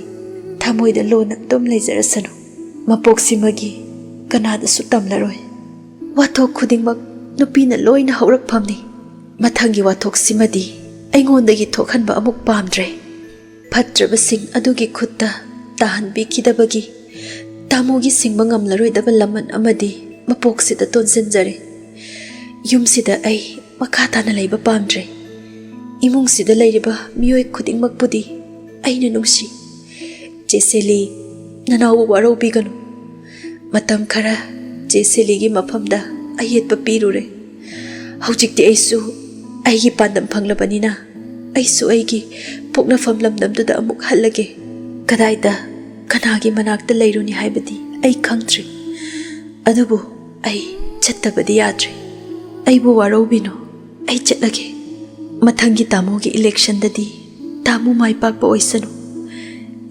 ꯊꯃꯣꯏꯗ ꯂꯣꯟꯅ ꯑꯗꯨꯝ ꯂꯩꯖꯔꯁꯅꯨ꯫ ꯃꯄꯣꯛꯁꯤꯃꯒꯤ ꯀꯅꯥꯗꯁꯨ ꯇꯝꯂꯔꯣꯏ꯫ ꯋꯥꯊꯣꯛ ꯈꯨꯗꯤꯡꯃꯛ ꯅꯨꯄꯤꯅ ꯂꯣꯏꯅ ꯍꯧꯔꯛꯐꯝꯅꯤ꯫ ꯃꯊꯪꯒꯤ ꯋꯥꯊꯣꯛꯁꯤꯃꯗꯤ ꯑꯩꯉꯣꯟꯗꯒꯤ ꯊꯣꯛꯍꯟꯕ ꯑꯃꯨꯛ ꯄꯥꯝꯗ꯭ꯔꯦ꯫ ꯐꯠꯇ꯭ꯔꯕꯁꯤꯡ ꯑꯗꯨꯒꯤ ꯈꯨꯠꯇ ꯇꯥꯍꯟꯕꯤꯈꯤꯗꯕꯒꯤ ꯇꯥꯃꯣꯒꯤ ꯁꯤꯡꯕ ꯉꯝꯂꯔꯣꯏꯗꯕ ꯂꯃꯟ ꯑꯃꯗꯤ ꯃꯄꯣꯛꯁꯤꯗ ꯇꯣꯟꯁꯤꯟꯖꯔꯦ꯫ ꯌꯨꯝꯁꯤꯗ ꯑꯩ ꯃꯈꯥ ꯇꯥꯅ ꯂꯩꯕ ꯄꯥꯝꯗ꯭ꯔꯦ꯫ ꯏꯃꯨꯡꯁꯤꯗ ꯂꯩꯔꯤꯕ ꯃꯤꯑꯣꯏ ꯈꯨꯗꯤꯡꯃꯛꯄꯨꯗꯤ ꯑꯩꯅ ꯅꯨꯡꯁꯤ꯫ ꯆꯦ ꯁꯦꯂꯤ, ꯅꯅꯥꯎꯕꯨ ꯋꯥꯔꯧꯕꯤꯒꯅꯨ꯫ ꯃꯇꯝ ꯈꯔ ꯆꯦ ꯁꯦꯂꯤꯒꯤ ꯃꯐꯝꯗ ꯑꯌꯦꯠꯄ ꯄꯤꯔꯨꯔꯦ꯫ ꯍꯧꯖꯤꯛꯇꯤ ꯑꯩꯁꯨ ꯑꯩꯒꯤ ꯄꯥꯟꯗꯝ ꯐꯪꯂꯕꯅꯤꯅ ꯑꯩꯁꯨ ꯑꯩꯒꯤ ꯄꯣꯛꯅꯐꯝ ꯂꯝꯗꯝꯗꯨꯗ ꯑꯃꯨꯛ ꯍꯜꯂꯒꯦ꯫ ꯀꯗꯥꯏꯗ ꯀꯅꯥꯒꯤ ꯃꯅꯥꯛꯇ ꯂꯩꯔꯨꯅꯤ ꯍꯥꯏꯕꯗꯤ ꯑꯩ ꯈꯪꯗ꯭ꯔꯤ꯫ ꯑꯗꯨꯕꯨ ꯑꯩ ꯆꯠꯇꯕꯗꯤ ꯌꯥꯗ꯭ꯔꯦ꯫ ꯑꯩꯕꯨ ꯋꯥꯔꯧꯕꯤꯅꯨ, ꯑꯩ ꯆꯠꯂꯒꯦ꯫ ꯃꯊꯪꯒꯤ ꯇꯥꯃꯣꯒꯤ ꯏꯂꯦꯛꯁꯟꯗꯗꯤ ꯇꯥꯃꯣ ꯃꯥꯏ ꯄꯥꯛꯄ ꯑꯣꯏꯁꯅꯨ꯫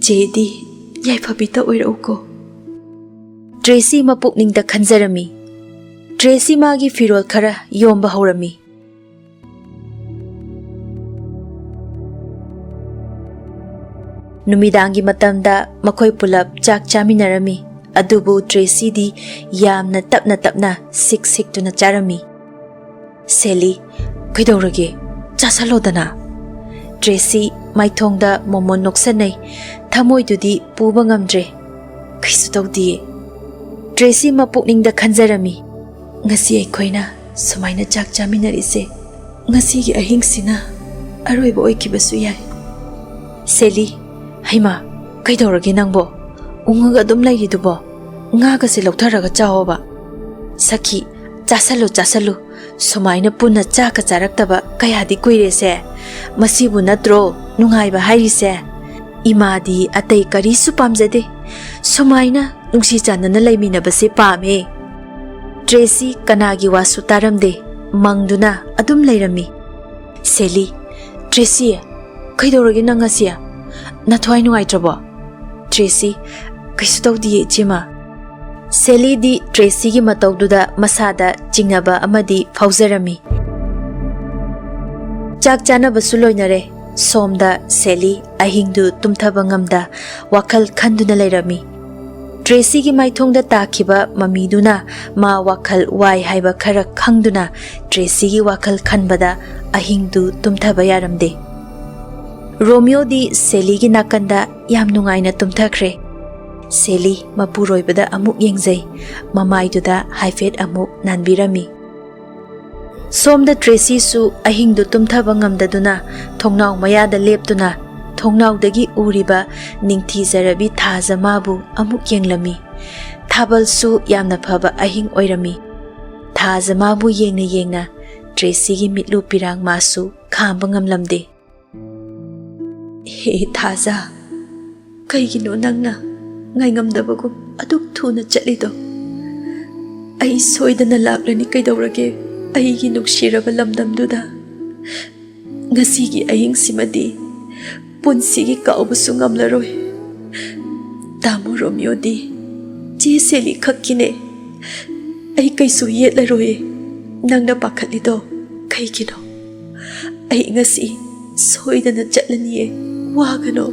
ꯆꯦꯗꯤ ꯌꯥꯏꯐꯕꯤꯇ ꯑꯣꯏꯔꯛꯎꯀꯣ꯫ ꯇ꯭ꯔꯦꯁꯤ ꯃꯄꯨꯛꯅꯤꯡꯗ ꯈꯟꯖꯔꯝꯃꯤ꯫ ꯇ꯭ꯔꯦꯁꯤ ꯃꯥꯒꯤ ꯐꯤꯔꯣꯜ ꯈꯔ ꯌꯣꯝꯕ ꯍꯧꯔꯝꯃꯤ꯫ ꯅꯨꯃꯤꯗꯥꯡꯒꯤ ꯃꯇꯝꯗ ꯃꯈꯣꯏ ꯄꯨꯂꯞ ꯆꯥꯛ ꯆꯥꯃꯤꯟꯅꯔꯝꯃꯤ꯫ ꯑꯗꯨꯕꯨ ꯇ꯭ꯔꯦꯁꯤꯗꯤ ꯌꯥꯝꯅ ꯇꯞꯅ ꯇꯞꯅ ꯁꯤꯛ ꯁꯤꯛꯇꯨꯅ ꯆꯥꯔꯝꯃꯤ꯫ "ꯁꯦꯂꯤ, ꯀꯩꯗꯧꯔꯒꯦ? ꯆꯥꯁꯜꯂꯣꯗꯅ꯫" ꯇ꯭ꯔꯦꯁꯤ ꯃꯥꯏꯊꯣꯡꯗ ꯃꯣꯃꯣꯟ ꯅꯣꯛꯁꯟꯅꯩ꯫ ꯊꯃꯣꯏꯗꯨꯗꯤ ꯄꯨꯕ ꯉꯝꯗ꯭ꯔꯦ꯫ "ꯀꯩꯁꯨ ꯇꯧꯗꯤꯌꯦ꯫" ꯇ꯭ꯔꯦꯁꯤ ꯃꯄꯨꯛꯅꯤꯡꯗ ꯈꯟꯖꯔꯝꯃꯤ, "ꯉꯁꯤ ꯑꯩꯈꯣꯏꯅ ꯁꯨꯃꯥꯏꯅ ꯆꯥꯛ ꯆꯥꯃꯤꯟꯅꯔꯤꯁꯦ ꯉꯁꯤꯒꯤ ꯑꯍꯤꯡꯁꯤꯅ ꯑꯔꯣꯏꯕ ꯑꯣꯏꯈꯤꯕꯁꯨ ꯌꯥꯏ꯫" "ꯁꯦꯂꯤ, ꯍꯩꯃꯥ, ꯀꯩꯗꯧꯔꯒꯦ ꯅꯪꯕꯣ? ꯎꯪꯉꯒ ꯑꯗꯨꯝ ꯂꯩꯔꯤꯗꯨꯕꯣ? ꯉꯥꯒꯁꯦ ꯂꯧꯊꯔꯒ ꯆꯥꯎꯑꯣꯕ꯫" "ꯁꯈꯤ, ꯆꯥꯁꯜꯂꯨ, ꯆꯥꯁꯜꯂꯨ꯫ ꯁꯨꯃꯥꯏꯅ ꯄꯨꯟꯅ ꯆꯥꯛꯀ ꯆꯥꯔꯛꯇꯕ ꯀꯌꯥꯗꯤ ꯀꯨꯏꯔꯦꯁꯦ꯫ ꯃꯁꯤꯕꯨ ꯅꯠꯇ꯭ꯔꯣ ꯅꯨꯡꯉꯥꯏꯕ ꯍꯥꯏꯔꯤꯁꯦ? ꯏꯃꯥꯗꯤ ꯑꯇꯩ ꯀꯔꯤꯁꯨ ꯄꯥꯝꯖꯗꯦ꯫ ꯁꯨꯃꯥꯏꯅ ꯅꯨꯡꯁꯤ ꯆꯥꯟꯅꯅ ꯂꯩꯃꯤꯟꯅꯕꯁꯦ ꯄꯥꯝꯃꯦ꯫" ꯇ꯭ꯔꯦꯁꯤ ꯀꯅꯥꯒꯤ ꯋꯥꯁꯨ ꯇꯥꯔꯝꯗꯦ, ꯃꯪꯗꯨꯅ ꯑꯗꯨꯝ ꯂꯩꯔꯝꯃꯤ꯫ "ꯁꯦꯂꯤ, ꯇ꯭ꯔꯦꯁꯤ, ꯀꯩꯗꯧꯔꯒꯦ ꯅꯪ ꯉꯁꯤ? ꯅꯊ꯭ꯋꯥꯏ ꯅꯨꯡꯉꯥꯏꯇ꯭ꯔꯕꯣ?" ꯇ꯭ꯔꯦꯁꯤ, "ꯀꯩꯁꯨ ꯇꯧꯗꯤꯌꯦ, ꯏꯆꯦꯃ꯫" ꯁꯦꯂꯤꯗꯤ ꯇ꯭ꯔꯦꯁꯤꯒꯤ ꯃꯇꯧꯗꯨꯗ ꯃꯁꯥꯗ ꯆꯤꯡꯅꯕ ꯑꯃꯗꯤ ꯐꯥꯎꯖꯔꯝꯃꯤ꯫ ꯆꯥꯛ ꯆꯥꯅꯕꯁꯨ ꯂꯣꯏꯅꯔꯦ꯫ ꯁꯣꯝꯗ ꯁꯦꯂꯤ ꯑꯍꯤꯡꯗꯨ ꯇꯨꯝꯊꯕ ꯉꯝꯗ ꯋꯥꯈꯜ ꯈꯟꯗꯨꯅ ꯂꯩꯔꯝꯃꯤ꯫ ꯇ꯭ꯔꯦꯁꯤꯒꯤ ꯃꯥꯏꯊꯣꯡꯗ ꯇꯥꯈꯤꯕ ꯃꯃꯤꯗꯨꯅ ꯃꯥ ꯋꯥꯈꯜ ꯋꯥꯏ ꯍꯥꯏꯕ ꯈꯔ ꯈꯪꯗꯨꯅ ꯇ꯭ꯔꯦꯁꯤꯒꯤ ꯋꯥꯈꯜ ꯈꯟꯕꯗ ꯑꯍꯤꯡꯗꯨ ꯇꯨꯝꯊꯕ ꯌꯥꯔꯝꯗꯦ꯫ ꯔꯣꯃꯤꯌꯣꯗꯤ ꯁꯦꯂꯤꯒꯤ ꯅꯥꯀꯟꯗ ꯌꯥꯝ ꯅꯨꯡꯉꯥꯏꯅ ꯇꯨꯝꯊꯈ꯭ꯔꯦ꯫ ꯁꯦꯂꯤ ꯃꯄꯨꯔꯣꯏꯕꯗ ꯑꯃꯨꯛ ꯌꯦꯡꯖꯩ, ꯃꯃꯥꯏꯗꯨꯗ ꯍꯥꯏꯐꯦꯠ ꯑꯃꯨꯛ ꯅꯥꯟꯕꯤꯔꯝꯃꯤ꯫ ꯁꯣꯝꯗ ꯇ꯭ꯔꯦꯁꯤꯁꯨ ꯑꯍꯤꯡꯗꯨ ꯇꯨꯝꯊꯕ ꯉꯝꯗꯗꯨꯅ ꯊꯣꯡꯅꯥꯎ ꯃꯌꯥꯗ ꯂꯦꯞꯇꯨꯅ ꯊꯣꯡꯅꯥꯎꯗꯒꯤ ꯎꯔꯤꯕ ꯅꯤꯡꯊꯤꯖꯔꯕꯤ ꯊꯥꯖ ꯃꯥꯕꯨ ꯑꯃꯨꯛ ꯌꯦꯡꯂꯝꯃꯤ꯫ ꯊꯥꯕꯜꯁꯨ ꯌꯥꯝꯅ ꯐꯕ ꯑꯍꯤꯡ ꯑꯣꯏꯔꯝꯃꯤ꯫ ꯊꯥꯖ ꯃꯥꯕꯨ ꯌꯦꯡꯅ ꯌꯦꯡꯅ ꯇ꯭ꯔꯦꯁꯤꯒꯤ ꯃꯤꯠꯂꯨ ꯄꯤꯔꯥꯡ ꯃꯥꯁꯨ ꯈꯥꯝꯕ ꯉꯝꯂꯝꯗꯦ꯫ "ꯍꯦ ꯊꯥꯖ, ꯀꯩꯒꯤꯅꯣ ꯅꯪꯅ ꯉꯥꯏꯉꯝꯗꯕꯒꯨꯝ ꯑꯗꯨꯛ ꯊꯨꯅ ꯆꯠꯂꯤꯗꯣ? ꯑꯩ ꯁꯣꯏꯗꯅ ꯂꯥꯛꯂꯅꯤ ꯀꯩꯗꯧꯔꯒꯦ, ꯑꯩꯒꯤ ꯅꯨꯡꯁꯤꯔꯕ ꯂꯝꯗꯝꯗꯨꯗ꯫ ꯉꯁꯤꯒꯤ ꯑꯍꯤꯡꯁꯤꯃꯗꯤ ꯄꯨꯟꯁꯤꯒꯤ ꯀꯥꯎꯕꯁꯨ ꯉꯝꯂꯔꯣꯏ꯫ ꯇꯥꯃꯣ ꯔꯣꯃꯤꯌꯣꯗꯤ ꯆꯦ ꯁꯦꯂꯤ ꯈꯛꯀꯤꯅꯦ꯫ ꯑꯩ ꯀꯩꯁꯨ ꯌꯦꯠꯂꯔꯣꯏꯌꯦ ꯅꯪꯅ ꯄꯥꯈꯠꯂꯤꯗꯣ꯫ ꯀꯩꯒꯤꯅꯣ? ꯑꯩ ꯉꯁꯤ ꯁꯣꯏꯗꯅ ꯆꯠꯂꯅꯤꯌꯦ, ꯋꯥꯒꯅꯣ꯫"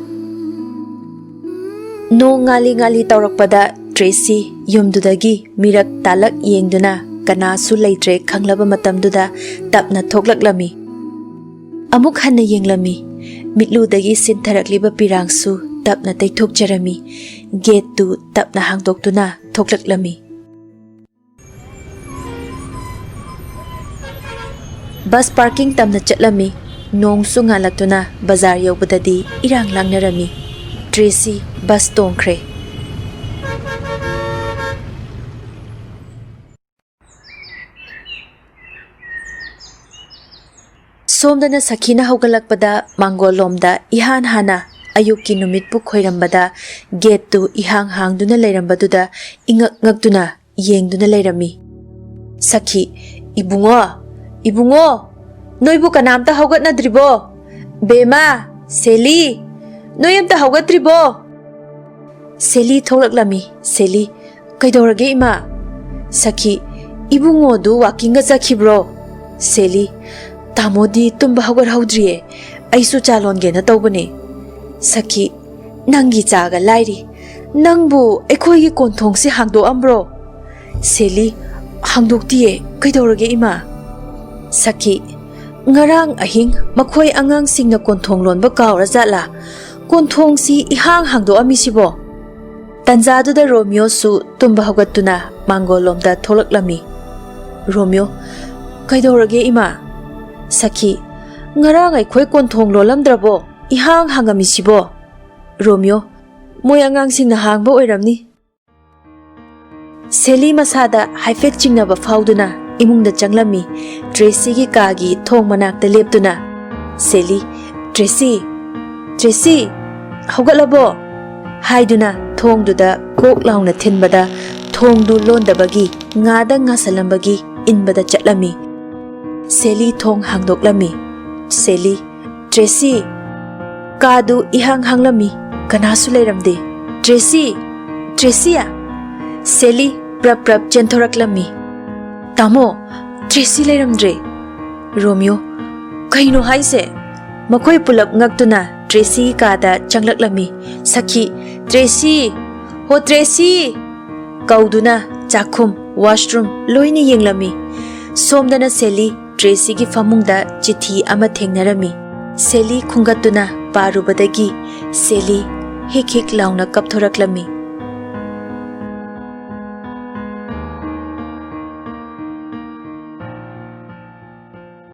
ꯅꯣꯡ ꯉꯥꯂꯤ ꯉꯥꯂꯤ ꯇꯧꯔꯛꯄꯗ ꯇ꯭ꯔꯦꯁꯤ ꯌꯨꯝꯗꯨꯗꯒꯤ ꯃꯤꯔꯛ ꯇꯥꯂꯛ ꯌꯦꯡꯗꯨꯅ ꯀꯅꯥꯁꯨ ꯂꯩꯇ꯭ꯔꯦ ꯈꯪꯂꯕ ꯃꯇꯝꯗꯨꯗ ꯇꯞꯅ ꯊꯣꯛꯂꯛꯂꯝꯃꯤ꯫ ꯑꯃꯨꯛ ꯍꯟꯅ ꯌꯦꯡꯂꯝꯃꯤ꯫ ꯃꯤꯠꯂꯨꯗꯒꯤ ꯁꯤꯟꯊꯔꯛꯂꯤꯕ ꯄꯤꯔꯥꯡꯁꯨ ꯇꯞꯅ ꯇꯩꯊꯣꯛꯆꯔꯝꯃꯤ꯫ ꯒꯦꯠꯇꯨ ꯇꯞꯅ ꯍꯥꯡꯗꯣꯛꯇꯨꯅ ꯊꯣꯛꯂꯛꯂꯝꯃꯤ꯫ ꯕꯁ ꯄꯥꯔꯀꯤꯡ ꯇꯝꯅ ꯆꯠꯂꯝꯃꯤ꯫ ꯅꯣꯡꯁꯨ ꯉꯥꯜꯂꯛꯇꯨꯅ ꯕꯖꯥꯔ ꯌꯧꯕꯗꯗꯤ ꯏꯔꯥꯡ ꯂꯥꯡꯅꯔꯝꯃꯤ꯫ ꯇ꯭ꯔꯦꯁꯤ ꯕꯁ ꯇꯣꯡꯈ꯭ꯔꯦ꯫ ꯁꯣꯝꯗꯅ ꯁꯈꯤꯅ ꯍꯧꯒꯠꯂꯛꯄꯗ ꯃꯥꯡꯒꯣꯜꯂꯣꯝꯗ ꯏꯍꯥꯟ ꯍꯥꯟꯅ ꯑꯌꯨꯛꯀꯤ ꯅꯨꯃꯤꯠꯄꯨ ꯈꯣꯏꯔꯝꯕꯗ ꯒꯦꯠꯇꯨ ꯏꯍꯥꯡ ꯍꯥꯡꯗꯨꯅ ꯂꯩꯔꯝꯕꯗꯨꯗ ꯏꯉꯛ ꯉꯛꯇꯨꯅ ꯌꯦꯡꯗꯨꯅ ꯂꯩꯔꯝꯃꯤ꯫ ꯁꯈꯤ, "ꯏꯕꯨꯡꯉꯣ, ꯏꯕꯨꯡꯉꯣ, ꯅꯣꯏꯕꯨ ꯀꯅꯥꯝꯇ ꯍꯧꯒꯠꯅꯗ꯭ꯔꯤꯕꯣ? ꯕꯦꯃꯥ, ꯁꯦꯂꯤ, ꯅꯣꯏ ꯑꯝꯇ ꯍꯧꯒꯠꯇ꯭ꯔꯤꯕꯣ?" ꯁꯦꯂꯤ ꯊꯣꯛꯂꯛꯂꯝꯃꯤ꯫ ꯁꯦꯂꯤ, "ꯀꯩꯗꯧꯔꯒꯦ ꯏꯃꯥ?" ꯁꯈꯤ, "ꯏꯕꯨꯡꯉꯣꯗꯨ ꯋꯥꯀꯤꯡꯒ ꯆꯠꯈꯤꯕ꯭ꯔꯣ?" ꯁꯦꯂꯤ, "ꯇꯥꯃꯣꯗꯤ ꯇꯨꯝꯕ ꯍꯧꯒꯠꯍꯧꯗ꯭ꯔꯤꯌꯦ, ꯑꯩꯁꯨ ꯆꯥ ꯂꯣꯟꯒꯦꯅ ꯇꯧꯕꯅꯦ꯫" ꯁꯈꯤ, "ꯅꯪꯒꯤ ꯆꯥꯒ ꯂꯥꯏꯔꯤ, ꯅꯪꯕꯨ ꯑꯩꯈꯣꯏꯒꯤ ꯀꯣꯟꯊꯣꯡꯁꯤ ꯍꯥꯡꯗꯣꯛꯑꯝꯕ꯭ꯔꯣ?" ꯁꯦꯂꯤ, "ꯍꯥꯡꯗꯣꯛꯇꯤꯌꯦ, ꯀꯩꯗꯧꯔꯒꯦ ꯏꯃꯥ?" ꯁꯈꯤ, "ꯉꯔꯥꯡ ꯑꯍꯤꯡ ꯃꯈꯣꯏ ꯑꯉꯥꯡꯁꯤꯡꯅ ꯀꯣꯟꯊꯣꯡ ꯂꯣꯟꯕ ꯀꯥꯎꯔ ꯖꯥꯠꯂꯥ? ꯀꯣꯟꯊꯣꯡꯁꯤ ꯏꯍꯥꯡ ꯍꯥꯡꯗꯣꯛꯑꯝꯃꯤꯁꯤꯕꯣ?" ꯇꯟꯖꯥꯗꯨꯗ ꯔꯣꯃꯤꯌꯣꯁꯨ ꯇꯨꯝꯕ ꯍꯧꯒꯠꯇꯨꯅ ꯃꯥꯡꯒꯣꯜꯂꯣꯝꯗ ꯊꯣꯛꯂꯛꯂꯝꯃꯤ꯫ ꯔꯣꯃꯤꯌꯣ, "ꯀꯩꯗꯧꯔꯒꯦ ꯏꯃꯥ?" ꯁꯈꯤ, "ꯉꯔꯥꯡ ꯑꯩꯈꯣꯏ ꯀꯣꯟꯊꯣꯡ ꯂꯣꯜꯂꯝꯗ꯭ꯔꯕꯣ? ꯏꯍꯥꯡ ꯍꯥꯡꯉꯝꯃꯤꯁꯤꯕꯣ?" ꯔꯣꯃꯤꯌꯣ, "ꯃꯣꯏ ꯑꯉꯥꯡꯁꯤꯡꯅ ꯍꯥꯡꯕ ꯑꯣꯏꯔꯝꯅꯤ꯫" ꯁꯦꯂꯤ ꯃꯁꯥꯗ ꯍꯥꯏꯐꯦꯠ ꯆꯤꯡꯅꯕ ꯐꯥꯎꯗꯨꯅ ꯏꯃꯨꯡꯗ ꯆꯪꯂꯝꯃꯤ꯫ ꯇ꯭ꯔꯦꯁꯤꯒꯤ ꯀꯥꯒꯤ ꯊꯣꯡ ꯃꯅꯥꯛꯇ ꯂꯦꯞꯇꯨꯅ, ꯁꯦꯂꯤ, "ꯇ꯭ꯔꯦꯁꯤ, ꯇ꯭ꯔꯦꯁꯤ, ꯍꯧꯒꯠꯂꯕꯣ?" ꯍꯥꯏꯗꯨꯅ ꯊꯣꯡꯗꯨꯗ ꯀꯣꯛ ꯂꯥꯎꯅ ꯊꯤꯟꯕꯗ ꯊꯣꯡꯗꯨ ꯂꯣꯟꯗꯕꯒꯤ ꯉꯥꯗ ꯉꯥꯁꯜꯂꯝꯕꯒꯤ ꯏꯟꯕꯗ ꯆꯠꯂꯝꯃꯤ꯫ ꯁꯦꯂꯤ ꯊꯣꯡ ꯍꯥꯡꯗꯣꯛꯂꯝꯃꯤ꯫ ꯁꯦꯂꯤ, "ꯇ꯭ꯔꯦꯁꯤ!" ꯀꯥꯗꯨ ꯏꯍꯥꯡ ꯍꯥꯡꯂꯝꯃꯤ꯫ ꯀꯅꯥꯁꯨ ꯂꯩꯔꯝꯗꯦ꯫ "ꯇ꯭ꯔꯦꯁꯤ! ꯇ꯭ꯔꯦꯁꯤ!" ꯁꯦꯂꯤ ꯄ꯭ꯔꯞ ꯄ꯭ꯔꯞ ꯆꯦꯟꯊꯣꯔꯛꯂꯝꯃꯤ꯫ "ꯇꯥꯃꯣ, ꯇ꯭ꯔꯦꯁꯤ ꯂꯩꯔꯝꯗ꯭ꯔꯦ!" ꯔꯣꯃꯤꯌꯣ, "ꯀꯩꯅꯣ ꯍꯥꯏꯁꯦ?" ꯃꯈꯣꯏ ꯄꯨꯂꯞ ꯉꯛꯇꯨꯅ ꯇ꯭ꯔꯦꯁꯤꯒꯤ ꯀꯥꯗ ꯆꯪꯂꯛꯂꯝꯃꯤ꯫ ꯁꯈꯤ, "ꯇ꯭ꯔꯦꯁꯤ! ꯍꯣ ꯇ꯭ꯔꯦꯁꯤ!" ꯀꯧꯗꯨꯅ ꯆꯥꯛꯈꯨꯝ, ꯋꯥꯁꯔꯨꯝ ꯂꯣꯏꯅ ꯌꯦꯡꯂꯝꯃꯤ꯫ ꯁꯣꯝꯗꯅ ꯁꯦꯂꯤ ꯇ꯭ꯔꯦꯁꯤꯒꯤ ꯐꯃꯨꯡꯗ ꯆꯤꯊꯤ ꯑꯃ ꯊꯦꯡꯅꯔꯝꯃꯤ꯫ ꯁꯦꯂꯤ ꯈꯨꯝꯒꯠꯇꯨꯅ ꯄꯥꯔꯨꯕꯗꯒꯤ ꯁꯦꯂꯤ ꯍꯤꯛ ꯍꯤꯛ ꯂꯥꯎꯅ ꯀꯞꯊꯣꯔꯛꯂꯝꯃꯤ꯫